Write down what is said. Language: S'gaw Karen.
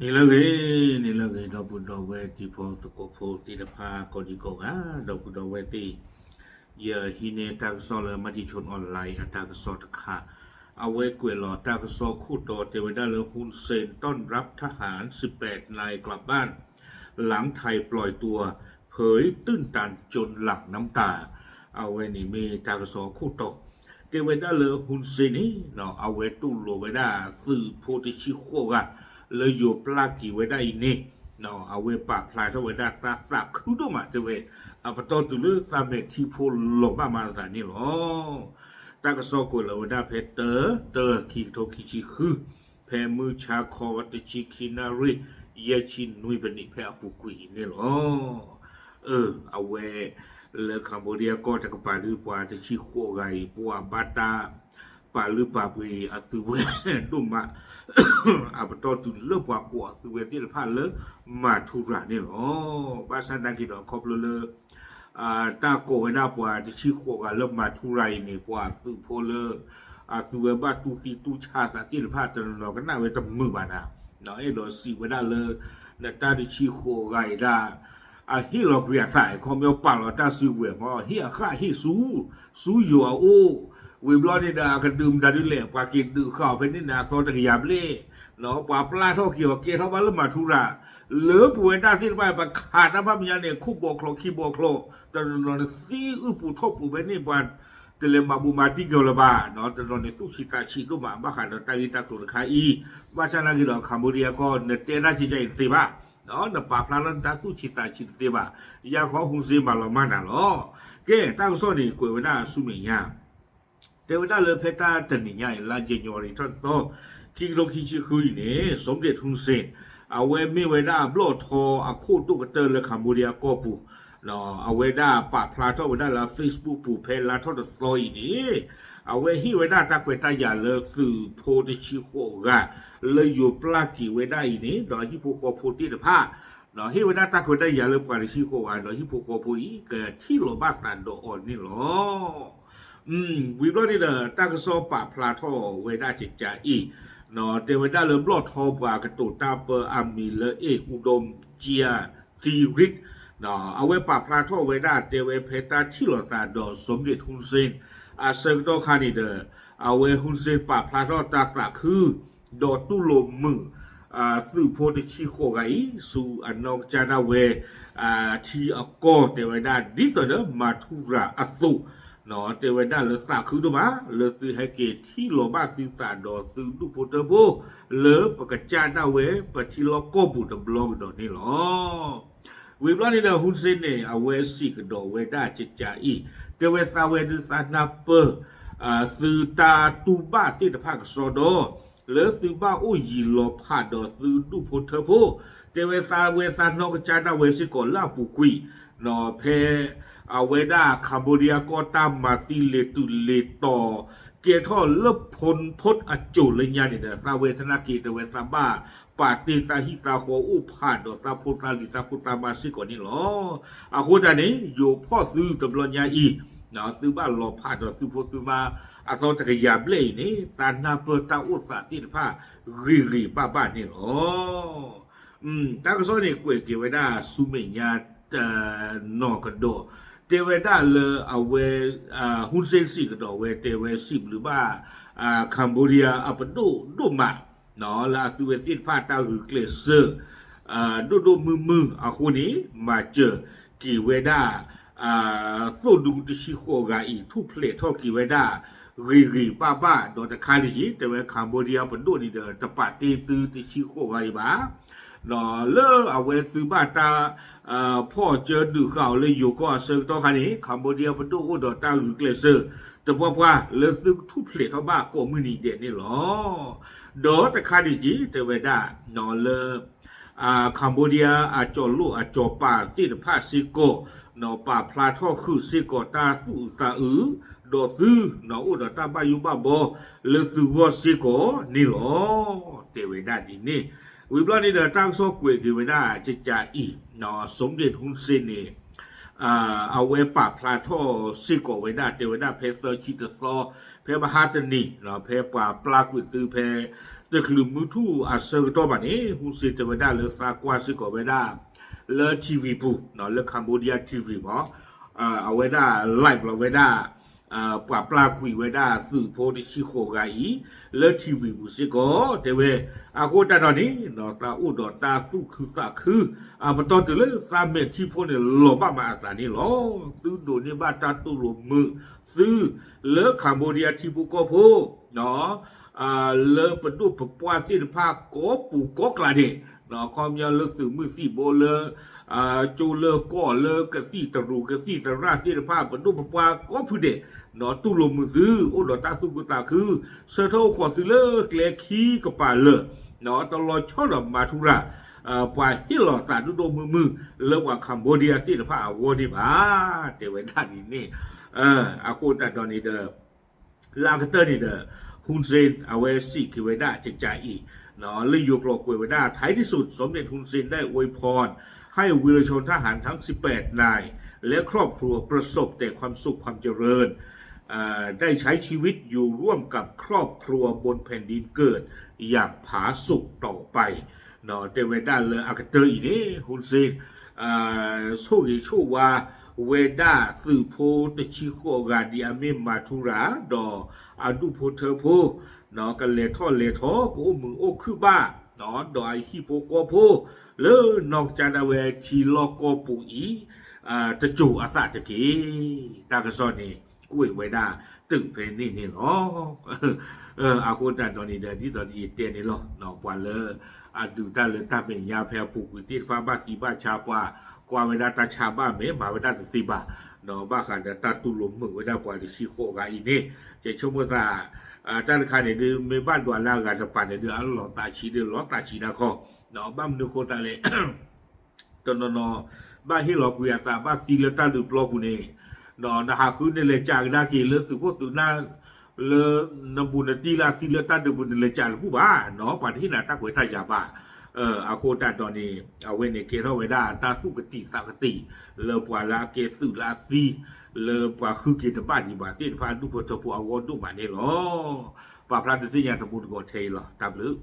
န့ၣ်လၢအဂ့ၤ, န့ၣ်လၢအဂ့ၤ ဒီပုၢ်ဒီဝဲၢ်တံၤဖိသကိးဖိသ့ၣ်တဖၣ်ကိးဒံကိးဂၤ, ဒီပုၢ်ဒီဝဲၢ်သ့ၣ်, ယဟံးန့ၢ်တၢ်ကစီၣ်လၢ Matichon Online အတၢ်ကစီၣ်တခါ, အဝဲကွဲးလီၤတၢ်ကစီၣ်ခိၣ်တီတဲဝဲဒၣ်လၢ ហ៊ុន စ့ၣ် ต้อนรับทหารสิบแปดนายกลับบ้าน หลังไทยปล่อยตัวเผยตื้นตันจนหลั่งน้ำตา အဝဲန့ၣ်မ့ၢ်တၢ်ကစီၣ်ခိၣ်တီ တဲဝဲဒၣ်လၢ ហ៊ុន စ့ၣ် န့ၣ် အဝဲတူၢ်လိာ်ဝဲဒၣ်သုးဖိတဆံဃိးဂၤ လၢယိၤပျၢ်က့ၤဝဲဒၣ်အံၤန့ၣ်, အဝဲပာ်ဖျါထီၣ်ဝဲဒၣ်သးသးခုဒိၣ်မးတဲဝဲ, အပတီၢ်တုၤလၢသးမဲာ်ထံဖိလီၤဘၣ်မးအသးန့ၣ်လီၤ. တၢ်ကစီၣ်ကွဲးလီၤဝဲဒၣ်ဖဲတၢတၢ ခံကထိခံဆံဃု, ဖဲမုၢ်ဆါခီတဆံခံနၣ်ရံၣ် ယဲၢ်ဆံနွံပနံးဖဲအပူၤကွံာ်အံၤန့ၣ်လီၤ. အၢ အဝဲ လၢ Cambodia ကီၢ်တကပၤဒု ပှၤတဆံဃိးဂၤအံၤ ပှၤဘၣ်တၢ်ပာ်လုၢ်ပာ်ပှ့ၤအသုဝဲဒိၣ်မး အပတီၢ်တုၤလၢပှၤကိးအသုဝဲသ့ၣ်တဖၣ်လၢ မၤထူရၤ န့ၣ်လီၤ. ဘၣ်ဆၣ်နာ်က့ဒီးခီဖျိလၢ တၢ်ကိးဝဲဒၣ်ပှၤတဆံဃိးဂၤလၢ မၤထူရၤ အံၤန့ၣ် ပှၤသုးဖိလၢ အသုဝဲဘၣ်တူၢ်သံတူၢ်ဆါသးသ့ၣ်တဖၣ် တနီၤနီၤကနၣ်ဝဲတမုာ်ဘၣ်နၤ, အဲၣ်ဒိးစံးဝဲဒၣ်လၢ နတၢ်တဆံဃိးဂၤအံၤဒၣ် အဟ့ၣ်လီၤကွံာ်အသး ခီပညီပာ်လီၤတၢ်စုကဝဲၤမ့ၢ် ဟ့ၣ်အဃၣ်ဟ့ၣ်ဆူ ဆူယိၤအအိၣ်, ဝံၤဘျီန့ၣ်ဒီး အကဒုးမတၤဒုလဲၣ် ပှၤက့ၤဒုးဃာ်အီၤဖဲန့ၣ်န့ၣ် အသီတကယၤဘျဲၣ်, ပှၤပျၢ်ထီၣ်က့ၤအီၤ ကဲထီၣ်ဘၣ်လၢ မၤထူရၤ, လၢပဝဲဒၣ်သ့ၣ်တဖၣ် ပခးတၢ်ဘၣ်မညါန့ၣ် ခိၣ်ဘီချီခံဘီချီ, တနီၤနီၤန့ၣ်သံအုၣ်ပူၤထီၣ်ပူၤဖဲန့ၣ် ပှၤတလဲၤမၤဘူးမၤတံၢ်က့ၤအီၤလၢၤဘၣ်, တနီၤန့ၣ်သူၣ်ဆံးသးဆံးဒိၣ်မး ဘၣ်ဃးဒီးတၢ်ဂ့ၢ်တၢ်ကျိၤတခါအံၤ, ဘၣ်ဆၣ်နာ်က့ဒီး Cambodia ကီၢ် နတဲတၢ်ကကါအံၤတသ့ဘၣ်, နပာ်ဖျါလၢနတၢ်သူၣ်ဆံးသးဆံးတသ့ဘၣ်, ယၤခီ ហ៊ុនစ့ၣ် မၤလီၤမၢ်နၤလီၤ. ကဲ တၢ်ကစီၣ်န့ၣ် ကွဲးဝဲဒၣ်ဆူမဲာ်ညါ တဲဝဲဒၣ်လၢဖဲတၢ်တနံၤညါအံၤ လါ January ထီၣ်တသီ, ခံကထိခံဆံဃုအံၤန့ၣ် စူၤဒ့း ហ៊ုၣ်စ့ၣ် အဝဲမ့ၢ်ဝဲဒၣ်ဘျီၣ်ထီအခိၣ်ဒိၣ်ကတၢၢ်လၢ Cambodia ကီၢ်ပူၤ, အဝဲဒၣ်ပာ်ဖျါထီၣ်ဝဲဒၣ်လၢ Facebook ပူၤဖဲလါထီၣ်တသီအံၤန့ၣ်, အဝဲဟ့ၣ်ဝဲဒၣ်တၢ်ခွဲးတၢ်ယာ်လၢသုးဖိတဆံဃိးဂၤ လၢယိၤပျၢ်က့ၤဝဲဒၣ်အံၤန့ၣ် ဒီးဟံၣ်ဖိဃီဖိသ့ၣ်တဖၣ် ဟ့ၣ်ဝဲဒၣ်တၢ်ခွဲးတၢ်ယာ်လၢပှၤတဆံဃိးဂၤဒီးဟံၣ်ဖိဃီဖိအံၤ ကထံၣ်လိာ်ဘၣ်သးဒီးအီၤန့ၣ်လီၤ. ဝံၤဘျီန့ၣ်ဒီး တၢ်ကစီၣ်ပာ်ဖျါထီၣ်ဝဲဒၣ်ကကါအံၤ, တဲဝဲဒၣ်လၢဘျီၣ်ထီပှၤကတိၤတၢ်ပၢအမံၤလၢ เอกอุดมเจียรติฤทธิ์ အဝဲပာ်ဖျါထီၣ်ဝဲဒၣ်တဲဝဲဖဲတၢ်ထံၣ်လိာ်သးဒီး สมเด็จ ហ៊ុนเซน အဆၢကတီၢ်ခါန့ၣ်ဒီး အဝဲ ហ៊ုၣ်စ့ၣ် ပာ်ဖျါထီၣ်တၢ်သးခု ဒီးတူၢ်လိာ်မုာ် သုးဖိတဆံဃိးဂၤအံၤ ဆူအနီၢ်ကစၢ်ဒၣ်ဝဲ ထံအကီၢ်တဲဝဲဒၣ်ဒ်သိးဒီး မၤထူရၤအသိး, တဲဝဲဒၣ်လၢသးခုဒိၣ်မး လၢသုဟဲက့ၤထံၣ်လိာ်ဘၣ်သုသးဒီးသုဒူၣ်ဖိထၢဖိ လၢပကစၢ်ဒၣ်ဝဲ ပထံလီၢ်ကီၢ်ပူၤတဘျီကဒီးန့ၣ်လီၤ. ဝံၤဘျီန့ၣ်ဒီး ហ៊ုၣ်စ့ၣ်န့ၣ် အဝဲစံးကဒီးဝဲဒၣ်ကကါအံၤ, တဲဝဲသးဝဲဒုးသးနၢ်ပၢၢ် သုတၢ်တူၢ်ဘၣ်သ့ၣ်တဖၣ်ကစီဒီ, လၢသုဘၣ်အိၣ်ယံၤလီၤဖးဒီးသုဒူၣ်ဖိထၢဖိ, တဲဝဲသးဝဲသးနီၢ်ကစၢ်ဒၣ်ဝဲစ့ၢ်ကီးလၢအပူၤကွံာ်, ဖဲ အဝဲဒၣ် Cambodia ကီၢ်တၢ်မၤသံလ့ၤတုၤလ့ၤတီၤ ကဲထီၣ်လၢ Pol Pot အစိၤလၢညါန့ၣ်ဒီး သးဝဲသနာ်က့ တဲဝဲသးဘၣ်ပာ်တ့ၢ်သးဟံၣ်သးဃီအိၣ်ဖးဒီးသးဖိသးလံၤသးဖိသးမါစ့ၢ်ကီးန့ၣ်လီၤ. အဃိသတးန့ၣ် ယိၤဖီၣ်သုတဘျီညါအံၤ သုဘၣ်လီၤဖးဒီးသုဖိသုမါ အသီတကယၤဘျဲၣ်အံၤန့ၣ် သးနၢ်ပၢၢ်တၢ်အိၣ်သးသ့ၣ်တဖၣ်ဂ့ၤဂ့ၤဘၣ်ဘၣ်န့ၣ်လီၤ. တၢ်ကစီၣ်န့ၣ် ကွဲးက့ၤဝဲဒၣ်ဆူမဲာ်ညါ တနီၤကဒီး, တဲဝဲဒၣ်လၢအဝဲ ហ៊ုၣ်စ့ၣ် စံးကဒီးဝဲ တဲဝဲစံးဘျုးဘၣ် Cambodia အပဒိၣ်ဒိၣ်မး လၢအသုဝဲသ့ၣ်တဖၣ်တၢ်ဂုာ်ကျဲးစၢး ဒိၣ်ဒိၣ်မုၢ်မုၢ်အဃိန့ၣ် မၤစၢၤက့ၤဝဲဒၣ် သိၣ်ဒူတဆံဃိးဂၤအံၤ ထူၣ်ဖျဲးထီၣ်က့ၤဝဲဒၣ် ဂ့ၤဂ့ၤဘၣ်ဘၣ် ဒီးတခါတက့ၢ် တဲဝဲ Cambodia ပဒိၣ်န့ၣ်ဒီး တပာ်တ့ၢ်သုတဆံဃိးဂၤအံၤဘၣ် လၢအဝဲသုဘၣ်တၢ် ဖီၣ်စၢဒုးဃာ်အီၤလၢယိၤကီၢ်အဆၢကတီၢ်ခါန့ၣ် Cambodia ပဒိၣ်အိၣ်ဒီးတၢ်ဂုာ်ကျဲးစၢး တပှၢ်ပှၢ်လၢသုကထူၣ်ဖျဲးထီၣ်ဘၣ်ကိးမုၢ်နံၤဒဲးန့ၣ်လီၤ. ဒီးတခါတက့ၢ် တဲဝဲဒၣ် လၢ Cambodia အကၠီၤလိၣ်အကၠီၤပၤသ့ၣ်တဖၣ်စ့ၢ်ကီး ပာ်ဖျါထီၣ်ဃုာ်စ့ၢ်ကီးတၢ်သူၣ်အုးသးအုး ဒီးသု အိၣ်ဒီးတၢ်ဘၣ်ယိၣ်ဘၣ်ဘီလၢသုဂီၢ်စ့ၢ်ကီးန့ၣ်လီၤ. တဲဝဲဒၣ်ဒ်န့ၣ် ဝံၤဘျီန့ၣ်ဒီးတၢ်ကစီၣ်ကွဲးက့ၤဝဲဒၣ်ကကါအံၤ စူၤဒ့ၣ် ហ៊ုၣ်စ့ၣ်န့ၣ် အဝဲပာ်ဖျါထီၣ်စ့ၢ်ကီးဝဲဒၣ် တဲဝဲဒၣ်ဖဲသၢဆံတသီ ဖဲမဟါတနံၤ ဖဲပှၤပျၢ်ကွံာ်သုဖဲ တချုးမုၢ်ထူၣ်အဆၢကတီၢ်ဘၣ်န့ၣ် ဟူစ့တဲဝဲဒၣ်လၢသးကွၢ်စ့ၢ်ကီးဝဲဒၣ် လၢ ထံၣ်ဝံၣ် ပူၤ လၢ Cambodia ထံၣ်ဝံၣ် မ့ၢ် အဝဲဒၣ် live လီၤဝဲဒၣ် ပှၤပျၢ်ကွံာ်ဝဲဒၣ်သုးဖိတဆံဃိးဂၤအံၤ လၢ ထံၣ်ဝံၣ် ပူၤစ့ၢ်ကီး တဲဝဲ အဃိသတးဒီးန့ၣ် သးအိၣ်ဒီးတၢ်သူၣ်ခုသးခု အပတီၢ်တုၤလၢသးမဲာ်ထံဖိန့ၣ် လီၤဘၣ်မးအသးန့ၣ်လီၤ. သုဒိးန့ၢ်ဘၣ်တၢ်တူၢ်လိာ်မုာ်သု လၢ Cambodia ထံဖိကီၢ်ဖိ လၢပဒိၣ်ပပှၢ်သ့ၣ်တဖၣ်ကိးပူၤကိးကျါန့ၣ် ခီပညီလၢသုးမုၢ်သံၣ်ဘိလၢ ကၠိလၢကီၢ်လၢကသံၣ်တရူးကသံၣ်သရၣ်သ့ၣ်တဖၣ် ပဒိၣ်ပပှၢ်ကိးဖုဒဲး တူၢ်လိာ်မုာ်သု အိၣ်ဒီးတၢ်သူၣ်ခုသးခု ဆၢထၢၣ်အိၣ်ခိးသုလၢကျဲခံကပၤလၢာ် တလီၤဆီဒီးမၤထူရၤ ပှၤဟ့ၣ်လီၤသးဒိၣ်ဒိၣ်မုၢ်မုၢ် လၢပှၤ Cambodia သ့ၣ်တဖၣ်အဂီၢ်န့ၣ်ဘၣ် တဲဝဲဒၣ်ဒ်န့ၣ် အဃိသတးဒီးန့ၣ်ဒီး လၢအကတၢၢ်န့ၣ်ဒီး Hun Sen အဝဲစံးက့ၤဝဲဒၣ်ကကးအံၤ လၢယိၤကျိာ်ကွဲးဝဲဒၣ် ท้ายที่สุด สมเด็จฮุนเซนได้อวยพรให้วีรชนทหารทั้งสิบแปดนาย และครอบครัวประสบแต่ความสุขความเจริญ ได้ใช้ชีวิตอยู่ร่วมกับครอบครัวบนแผ่นดินเกิดอย่างผาสุกต่อไป တဲဝဲဒၣ်လၢအကတၢၢ်အံၤန့ၣ် Hun Sen ဆိၣ်ဂ့ၤဆိၣ်ဝါဝဲဒၣ်သုးဖိတဆံဃိးဂၤဒ်အမ့ၢ်မၤထူရၤ ဒီးအဒူၣ်ဖိထၢဖိ ကလဲၤထီၣ်လဲၤထီ ကအိၣ်မုာ်အိၣ်ခုၣ်ဘၣ် ဒီးအဟံၣ်ဖိဃီဖိ လၢနီၢ်ကစၢ်ဒၣ်ဝဲထံလီၢ်ကီၢ်ပူၤအံၤ တစိၤအသးတက့ၢ်. တၢ်ကစီၣ်န့ၣ် ကွဲးဝဲဒၣ်တုၤဖဲန့ၣ်န့ၣ်လီၤ. အဃိသတးဒီးန့ၣ်ဒီး ဒ်သိးယတဲန့ၣ်လီၤ ပှၤလၢအဒုးတၢ်လၢတၢ်မဲာ်ညါဖဲအပူၤကွံာ်သ့ၣ်တဖၣ် ဘၣ်သံဘၣ်ဆါပှၤ ကွၢ်ဝဲဒၣ်တၢ်ဆါဘၣ်မဲာ် မၤဝဲဒၣ်တသ့ဘၣ် ဘၣ်ဃးဒီးတၢ်တူၢ်လိာ်မုာ်ဝဲဒၣ်ပှၤတဆံဃိးဂၤအံၤန့ၣ် ယဆိကမိၣ်သး တၢ်တခါန့ၣ်ဒုး မ့ၢ်ဘၣ်ဒွးလၢအဂၤတပၤန့ၣ်ဒုး အလီၤသးဆံးဒၣ်လီၤသးဆံးတၢ်ခီ ဘၣ်မနုၤဃိသးလဲၣ် တနီၤနီၤ ဘၣ်ဟ့ၣ်လီၤကွံာ်အသး ဘၣ်သံလၢတၢ်ဒုးပျီပူၤန့ၣ် နဟးဃုန့ၣ်လဲၤကးကဒါက့ၤလၢသုးခိၣ်သုးနၢ် လၢနဘူးနတံၢ်လၢအသံလၢတၢ်ဒုးပူၤန့ၣ် လဲၤကးတပူၤဘၣ် ပှၤတဟ့ၣ်နၤတၢ်ခွဲးတၢ်ယာ်ဘၣ်. အဃိသတးဒီးန့ၣ် အဝဲန့ၣ်ကဲထီၣ်ဝဲဒၣ်တၢ်သူၣ်ကတံာ်သးကတံာ် လၢပှၤလၢအကဲသုးလၢအသံ လၢပှၤဃုက့ၤတဘၣ်ဒံးဘၣ်သ့ၣ်တဖၣ် ဒူၣ်ဖိထၢဖိအဂီၢ်ဒိၣ်မးန့ၣ်လီၤ. ပာ်ဖျါဒုးသ့ၣ်ညါတမူတကိးထဲအံၤလီၤ. တၢ်ဘျုး